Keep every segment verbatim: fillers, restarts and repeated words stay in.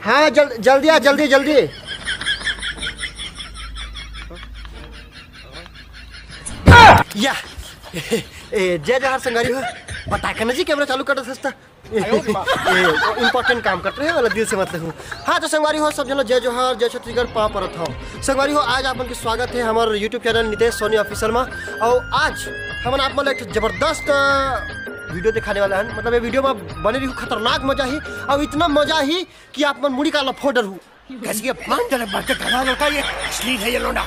हाँ, जल-, जल्दी आ, जल्दी, जल्दी। या। ए, जय जोहार संगवारी हो। पता करना जी, कैमरा चालू कर दे सस्ता। इंपॉर्टेंट काम करते हैं वाला, दिल से मत लेहू। हाँ, तो संगवारी हो, सब जनो जय जोहार, जय छत्तीसगढ़, पाँव परत हो। संगवारी हो, आज आप मन के स्वागत है हमारे YouTube channel Nitesh Soni official में। और आज हमन आप मन ला एक ठो जबरदस्त वीडियो दिखाने वाला है, मतलब ये वीडियो में बने रही, खतरनाक मजा ही, और इतना मजा ही कि आप मन मुड़ी काला फोड़ डरहू। कैसी ये पान जरा बढ़ के घबरा लोटा, ये अश्लील है ये लोंडा।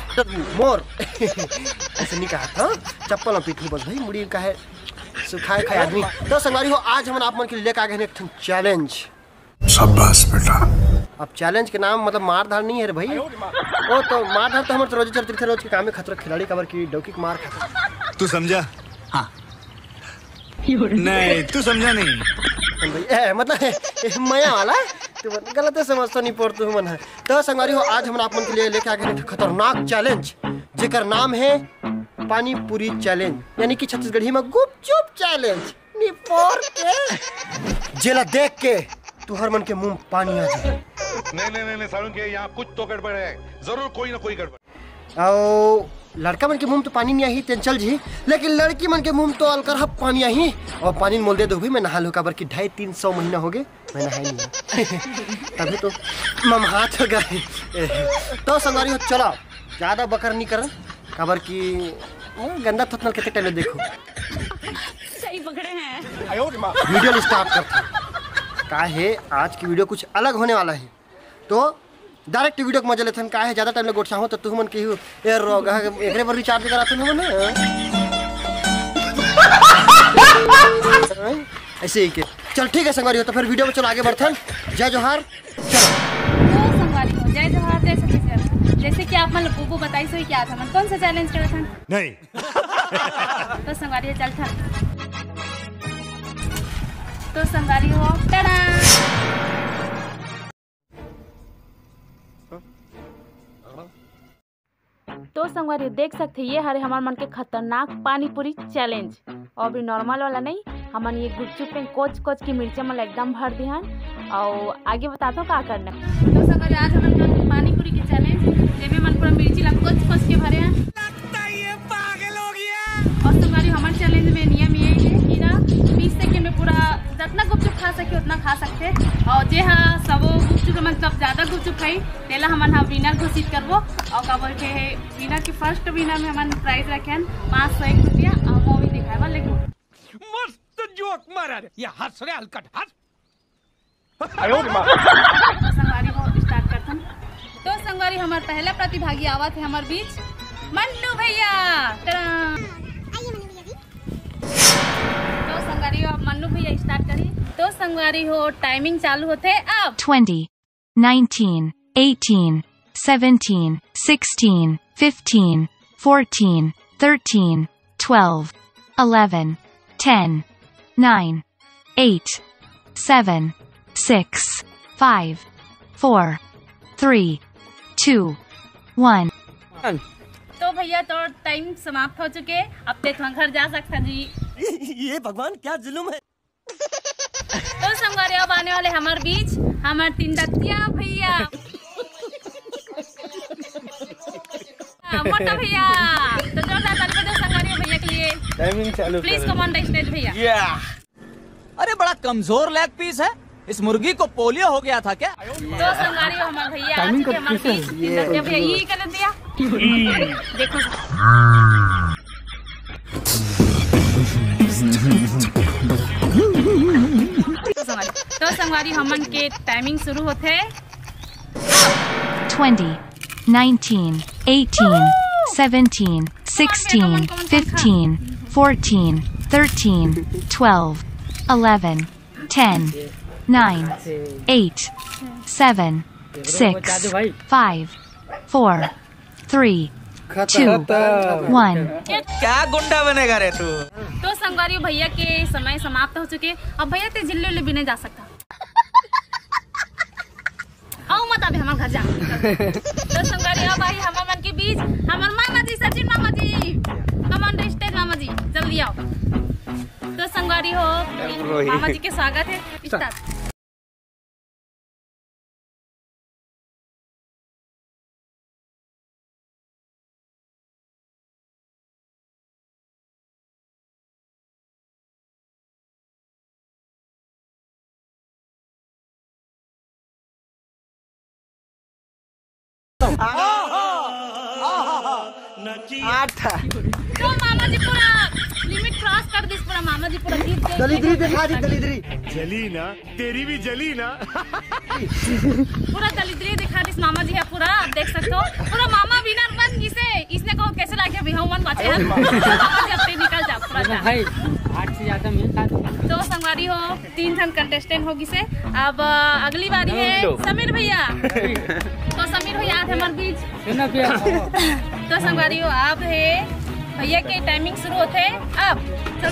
मोर। ऐसे नहीं कहा था, चप्पल में पीटू बस भाई, मुड़ी का है सुखाए खाए आदमी। तो संगवारी हो, आज हमन आप मन के लिए लेके आ गए हैं एक ठन चैलेंज। शाबाश बेटा। अब चैलेंज के नाम मतलब मार धार नहीं है रे भाई। वो तो मार धार तो हमर तो रोज चलते थे, रोज के काम में खतरा खिलाड़ी काबर की डौकी के मार खाता। तू समझा? हाँ। नहीं, तू समझा नहीं। भाई, ए, मतलब ए, ए, मया वाला। तू गलत समझ तो नहीं पड़तू मन है। तो संगवारी हो, आज हमन आप मन के लिए लेके आ गए हैं खतरनाक चैलेंज, जेकर नाम है पानी पूरी चैलेंज, यानी कि छत्तीसगढ़ी में गुपचुप चैलेंज। निपोर के जेला देख के तुहर मन के मुंह पानी आ जाए। नहीं, नहीं, नहीं, नहीं, सारुण के यहाँ कुछ तो गड़बड़ है, जरूर कोई ना कोई गड़बड़। और लड़का मन के मुंह तो पानी नहीं आही, तेन चल जी, लेकिन लड़की मन के मुंह तो अलकर हब पानी आही। और पानी मोल दे दो भाई, मैं नहा लूँ, काबर कि ढाई तीन सौ महीना हो गए, मैं नहाई नहीं हूँ। तभी तो ममहात हो गए। तो संगवारी हो, चलो, ज्यादा बकर नहीं करन, काबर कि वो गंदा थोथनल कितने टाइम देखो। सही पकड़े हैं। वीडियो स्टार्ट करते हैं। का है, आज की वीडियो कुछ अलग होने वाला है, तो डायरेक्ट वीडियो के मजा लेथन। का है, ज्यादा टाइम ले गोठियाहूं तो तुमन के ए रोगा एकरे पर रिचार्ज कराथन हमन। ऐसे ही के। चल ठीक है संगवारी हो, तो फिर वीडियो में चलो आगे बढ़थन। जय जोहार। तो संगवारी हो, जय जोहार, जय छत्तीसगढ़। जैसे कि आप मन ला बुबू बताई सोई क्या था, मन कौन सा चैलेंज करथन? नहीं। तो संगवारी हो, चलथन। तो संगवारी हो, टडा। तो संगवारी देख सकथे, ये हरे हमर मन के खतरनाक पानी पूरी चैलेंज। और अभी नॉर्मल वाला नहीं, हमन ये गुपचुप में कोच कोच के मिर्चा मन ला एकदम भर दिहन। और आगे बताता हूँ का करना। तो संगवारी, आज हमन कर पानी पूरी के चैलेंज, जेमे मन पूरा मिर्ची ला कोच कोच के भरे हैं। लगता है ये पागल हो गया। और संगवारी, हमर चैलेंज में नियम ये है कि ना, बीस सेकंड में पूरा जितना गुपचुप खा सके उतना खा सकथे। और जे हा सबो गुपचुप मतलब ज्यादा गुपचुप खाई, तेला हमन ह विनर घोषित करबो। और का बोलथे, विनर के फर्स्ट विनर में हमन प्राइज रखे हन पाँच सौ एक रुपया और मूवी दिखाए बर लेगो। मस्त जोक मारा रे, ये हंस रे हलकट हंस। तो संगवारी हो, स्टार्ट करथन। तो संगवारी, हमर पहला प्रतिभागी आवत है हमर बीच, मन्नू भैया। टडा। तो संगवारी हो, अब मन्नू भैया स्टार्ट करी। तो संगवारी हो, टाइमिंग चालू होथे अब। Twenty, nineteen, eighteen, seventeen, sixteen, fifteen, fourteen, thirteen, twelve, eleven, ten, nine, eight, seven, six, five, four, three, two, one। तो भैया, तो टाइम समाप्त हो चुके, अब ते तुम घर जा सकता जी। ये भगवान, क्या जुल्म है। तो संगवारी, अब आने वाले हमारे बीच हमारे तीन दत्तिया भैया। हाँ, मोटा भैया, तो जोरदार ताली बजाओ संगवारी भैया के लिए। टाइमिंग चालू प्लीज करो। Come on the stage भैया। या। अरे, बड़ा कमजोर लेग पीस है। इस मुर्गी को पोलियो हो गया था क्या? तो संगवारी हो हमारे भैया, आज टाइमिंग के हमारे कैसे बीच है? तीन दत्तिया भैया ये कर दिया। देखो। तो संगवारी, तो संगवारी, हमन के टाइमिंग शुरू होथे। Twenty, nineteen, eighteen, seventeen, sixteen, fifteen, fourteen, thirteen, twelve, eleven, ten, nine, eight, seven, six, five, four, three, two, one। क्या गुंडा बनेगा रे तू? तो संगवारी, भैया के समय समाप्त हो चुके। अब भैया ते जिल्ले उल्ले बिने जा सकता। आओ मत अबे हमारे घर जा। तो संगवारी, अब आई हमार मन के बीच हमार मामा जी, सचिन मामा जी। Come on the stage मामा जी, जल्दी आओ। तो संगवारी हो, मामा जी के स्वागत है। स्टार्ट। आठ। तो मामा जी पूरा लिमिट क्रॉस कर दिस, पूरा मामा जी पूरा जीत गए। दलिद्री दिखा दी, दलिद्री। जली ना, तेरी भी जली ना। पूरा दलिद्री दिखा दिस मामा जी है पूरा, आप देख सकते हो। पूरा मामा विनर बन गिसे, इसने कहो कैसे लागे अभी हम मन बाचे हैं। मामा जी अपने निकल जा, पूरा जा। भाई, आठ से ज्यादा मिल खा। तो संगवारी हो, तीन झन कंटेस्टेंट हो गिसे। अब अ, अगली बारी है समीर भैया। तो समीर भैया आज हमारे बीच। तो संगवारी हो, आप है भैया के टाइमिंग शुरू होते हैं अब। चल।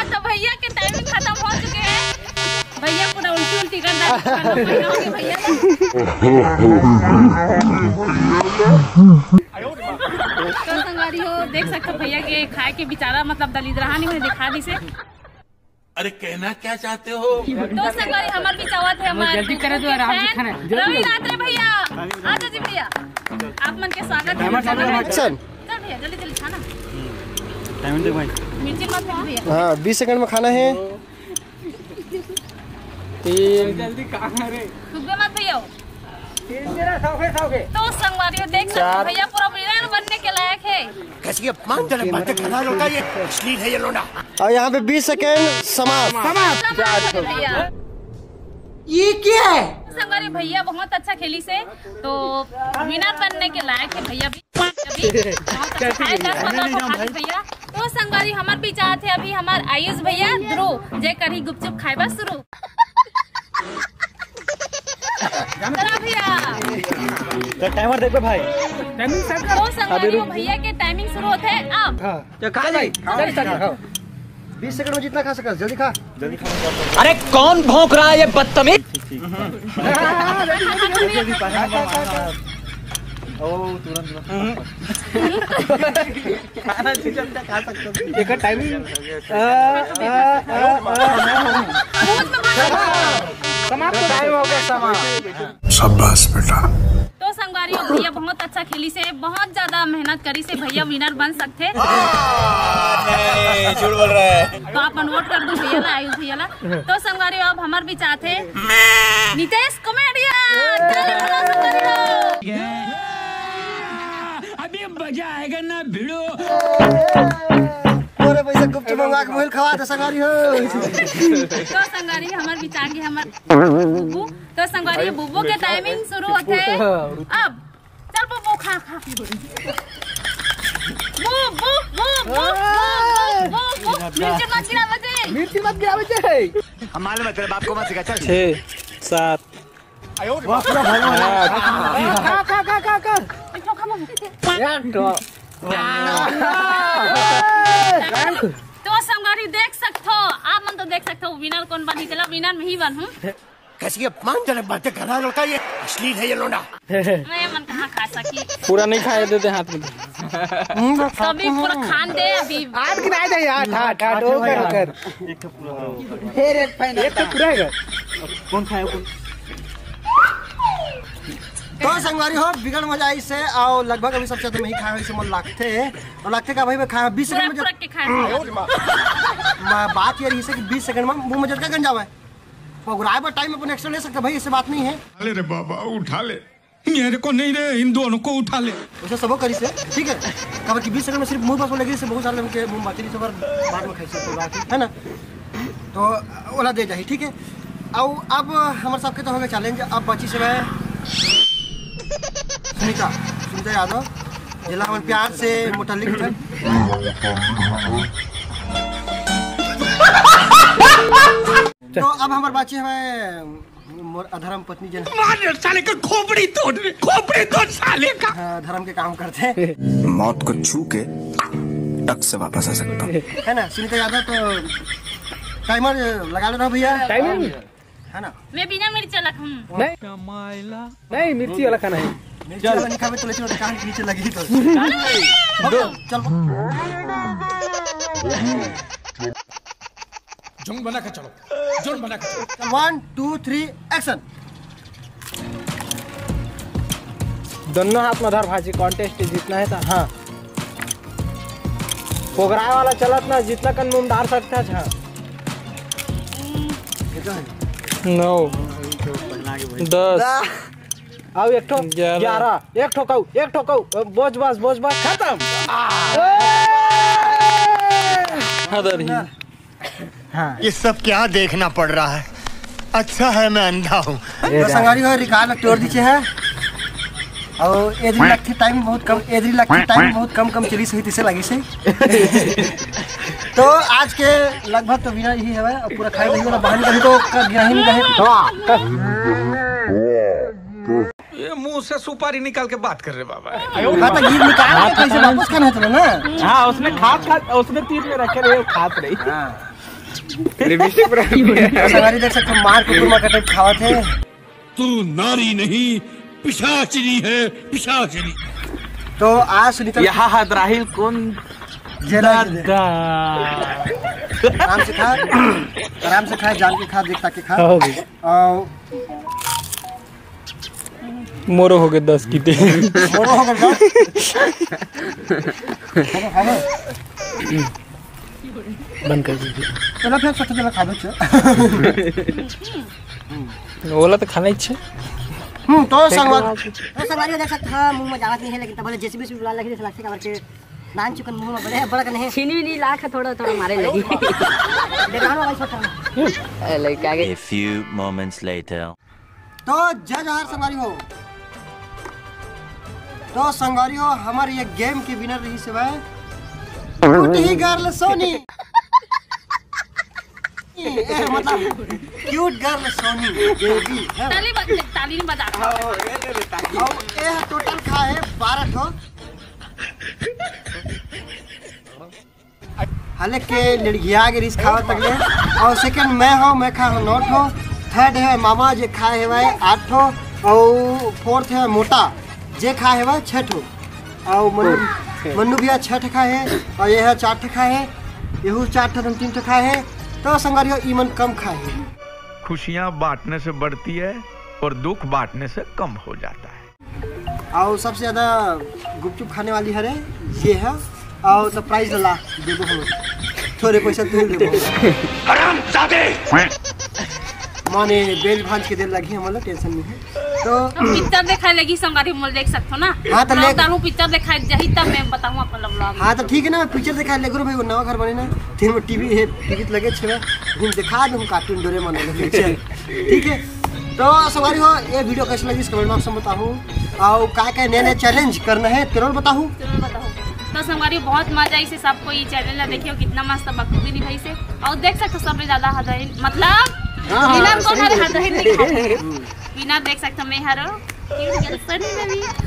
तो भैया के टाइमिंग खत्म हो चुके हैं। भैया पूरा उल्टी उल्टी कर रहा है। भैया तो संगवारी हो, देख सकते हो भैया के खाए के बेचारा, मतलब, दलिद्रहा नहीं, उन्हें दिखा दी से। अरे, कहना क्या चाहते हो? तो संगवारी, हमार भी चाहत है, हमार जल्दी करे तो आराम से खाना। रवि रात्रे भैया, आजा जी भैया, आप मन के स्वागत है। चल भैया, जल्दी जल्दी खाना। टाइम दे भाई। मिर्ची मत खाओ भैया। हाँ, बीस सेकंड में खाना है। तीन। जल्दी कहाँ रे? डूबे मत भैया। तीन जरा सौगे सौगे। तो संगवारी हो, देख सकते हो, भैया पूरा विनर बनने के लायक है। कैसी अपमानजनक बातें कर रहा है लौंडा, ये अश्लील है ये लौंडा। और यहाँ पे बीस सेकंड समाप्त। समाप्त। समाप्त हो गया भैया। ये क्या है? संगवारी, भैया बहुत अच्छा खेली से, तो विनर बनने के लायक है भैया भी। अभी बहुत अच्छा है, दस पंद्रह को खा ली भैया। तो संगवारी, हमार पीछे आते अभी हमार आयुष भैया ध्रुव, जे करी गुपचुप खाए बस शुरू। चला भैया। तो टाइमर देख भाई। टाइमिंग सेट कर। तो संगवारी, अभी रुक। भैया के टाइमिंग शुरू होते हैं अब। हाँ। तो खा भाई, चल, चल, हाँ। बीस सेकंड में जितना खा सके, जल्दी खा। अरे, कौन भौंक रहा है ये बदतमीज? ओ, तुरंत, तुरंत। खाना चीज हम खा सकते हो। एक टाइमिंग, अ, अ, अ, अ, समाप्त। टाइम हो गया, समाप्त। शाबाश बेटा। तो संगवारी हो, भैया बहुत अच्छा खेली से, बहुत ज्यादा मेहनत करी से भैया विनर बन सकते। नहीं, झूठ बोल रहा है। तो आप मन वोट कर दो भैया ला, आयुष भैया ला। तो संगवारी हो, अब हमार बीच आते नितेश कॉमेडियन। जय बोलो संगवारी हो। अभी मजा आएगा ना भिड़ो। अरे पैसा गुपचुप मंगा के मुहिल खवा दे संगवारी हो। तो संगवारी हमार बीच आगे हमार बुबू। तो संगवारी बुबू के टाइमिंग शुरू होते अब। चल बुबू खा खा। बू बू बू बू बू बू बू। मिर्ची मत गिरा बजे। मिर्ची मत गिरा बजे। हम मालूम है तेरे बाप को मत सिखा, चल। छः, सात। वाह, पूरा भला हो गया। खा, खा, खा, खा, खा। यार, तो। तो संगवारी देख सकथो, आप मन तो देख सकथो, विनर कोन बनही, चला विनर में ही बनहूँ। कैसी अपमानजनक बातें कर रहा है लड़का, ये अश्लील है ये लोंडा। मैं मन कहाँ खा सकी। पूरा नहीं खाए देते हाथ में। सभी पूरा खान दे अभी। आठ गिनाए दे यार, आठ, आठ, आठ, ओकर, ओकर। एक तो पूरा है। कौन खाया, कौन? तो संगवारी हो, बिगड़ मजा आई से, और लगभग अभी सबसे ज्यादा मैं ही खाया, इसे मन लागथे। और लागथे का भाई, मैं खाया बीस सेकंड में जब पूरा के खाया। मैं बात ये रही से कि बीस सेकंड में मुंह में जब का गंजा हुआ है, पगुराए पर टाइम अपन एक्स्ट्रा ले सकते भाई, इससे बात नहीं है। अरे रे बाबा, उठा ले। मेरे को नहीं रे, इन दोनों को उठा ले। वैसे सबो करी से, ठीक है। काबर कि बीस सेकंड में सिर्फ मुंह बस लगी से, बहुत सारे लोग के मुंह बाती से, पर बाद में खाई से, तो बात है ना। तो ओला दे जाही, ठीक है। अब, अब हमारे सबके तो हो गया चैलेंज, अब बची से मैं सुनीता, सुनीता यादव, जिला हमन प्यार से मुतल्लिक है। तो अब हमारे बाची हमें मोर अधर्म पत्नी जन। मार साले का खोपड़ी तोड़ रे, खोपड़ी तोड़ साले का। हाँ, धर्म के काम करते हैं। मौत को छू के टक से वापस आ सकता हूँ। है ना, सुनीता यादव तो टाइमर लगा लेना भैया। टाइमिंग? है ना? मैं बिना मिर्च वाला खाऊं। नहीं। नहीं, मिर्ची वाला खाना है। मिर्ची वाला नहीं खावे तो लेकिन कहाँ नीचे लगी तो। दो। चल। झुंड बना के चलो, झुंड बना के चलो। One, two, three, action। दोनों हाथ में धर भाजी, कॉन्टेस्ट जीतना है तो। हाँ, पोगराए वाला चलत ना, जितना कन मुंह डाल सकता है। हाँ, नौ, दस, अब एक ठो, ग्यारह। ग्यारह, एक ठो कहू, एक ठो कहू, बोझ बस, बोझ बस, खत्म। हदर ही। हाँ। ये सब क्या देखना पड़ रहा है? अच्छा है मैं अंधा हूँ। तो संगवारी हो, रिकॉर्ड तोड़ दीचे है। और एदरी लगती टाइम बहुत कम, एदरी लगती टाइम बहुत कम कम चली सही तिसे लगी से। तो आज के लगभग तो विनर ही है, अब पूरा खाए नहीं वाला बहाने कहीं तो कर गिरा ही नहीं रहे। ये मुंह से सुपारी निकाल के बात कर रहे बाबा। हाँ, तो गीत निकाल के कैसे वापस करना है तुम्हें ना? हाँ, उसने खात खात, उसने तीर में रखे रहे, खात रही। हाँ। लिपस्टिक पूरा तो संगवारी देख सकते हो, मार कुकुर मार का टाइप खावत है। तू नारी नहीं, पिशाचिनी है, पिशाचिनी। तो आज सुनीता यहाँ हाथ राहिल कौन? जेला दादा। आराम से खा, आराम से खा, जान के खा, देख ताके खा। हाँ, हो गई। और मोरो हो गए दस की टे। मोरो हो गए दस। बंद कर दीजिए। चलो फिर सत्तर जगह खा दो, चल। ओला तो खाना ही छे। हम्म, तो संगवारी, तो संगवारी देख सकते हैं, मुंह में जावत नहीं है, लेकिन तब जेसीबी से बुला लगी, लगते काबर के नान चिकन मुंह में बड़े, बड़ा कने। छीनी नहीं लाख थोड़ा, थोड़ा मारे लगी। बेकार हो भाई, छोटा। ए, लड़का के A few moments later। तो जय जोहार संगवारी हो। तो संगवारी हो, हमारे ये गेम के विनर रही से भाई टूटी गर्ल सोनी। ए, मतलब क्यूट गर्ल सोनी बेबी है। ताली बज-, ताली नहीं बजा। हाँ, ये दे दे ताली। और ये टोटल खा है बारह ठो। हाले के लड़किया के रिस खावा तक ले। और सेकंड मैं हूँ, मैं खा हूँ नौ ठो। थर्ड है मामा, जे खाए है भाई आठ ठो। और फोर्थ है मोटा, जे खाए है भाई छः ठो। और मन्नू, मन्नू भैया छः ठो खाए है और ये है चार ठो खाए है, यहू चार ठो, तुम तीन ठो खाए है। तो संगवारी हो, ई मन कम खाए है। खुशियाँ बांटने से बढ़ती है और दुख बांटने से कम हो जाता है। और सबसे ज्यादा गुपचुप खाने वाली हरे ये है। और तो प्राइस ला देबो हम, थोड़े पैसा तू देबो। हरामजादे। माने बेल भांज के देर लगी, हम लोग टेंशन नहीं है। तो पिक्चर दिखाए लगी संगवारी मोल, देख सकते हो ना। हाँ, तो ले- तारू पिक्चर दिखाए जाही, तब मैं बताऊँ अपन लोग vlog। हाँ, तो ठीक है ना, पिक्चर दिखाए ले गुरु भाई, वो नवा घर बने ना, तीन टीवी है, टीवी तो लगे छे, हम दिखा दूँ कार्टून डोरेमोन वाला पिक्चर। ठीक है, तो संगवारी हो, ये वीडियो कैसे लगी, कमेंट बॉक्स में बताओ। और का का नए नए चैलेंज करना है, तेरो बताओ। जरूर बताओ। तो संगवारी, बहुत मजा आई से सबको ये चैनल ला देखियो, कितना मस्त बखूबी निभाई से। और देख सकते हो, सबसे ज्यादा हदहिन, मतलब, हाँ, हाँ, विनर को सही हर है। हदहिन निभाई। विनर देख सकते हो, मैं हरो।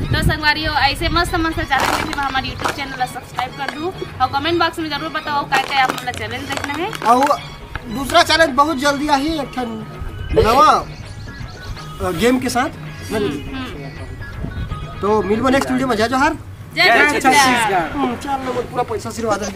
तो संगवारी हो, ऐसे मस्त मस्त चैनल के लिए हमारे YouTube चैनल ला सब्सक्राइब कर दू और कमेंट बॉक्स में जरूर बताओ, का का आप वाला चैलेंज देखना है। और दूसरा चैलेंज बहुत जल्दी आही, एक ठन नवा, अ, गेम के साथ। हम्म। तो मिलबो नेक्स्ट वीडियो में। जय जोहार। जय जय छत्तीसगढ़। छत्तीसगढ़। हम्म, चल लो, पूरा पैसा आशीर्वाद है।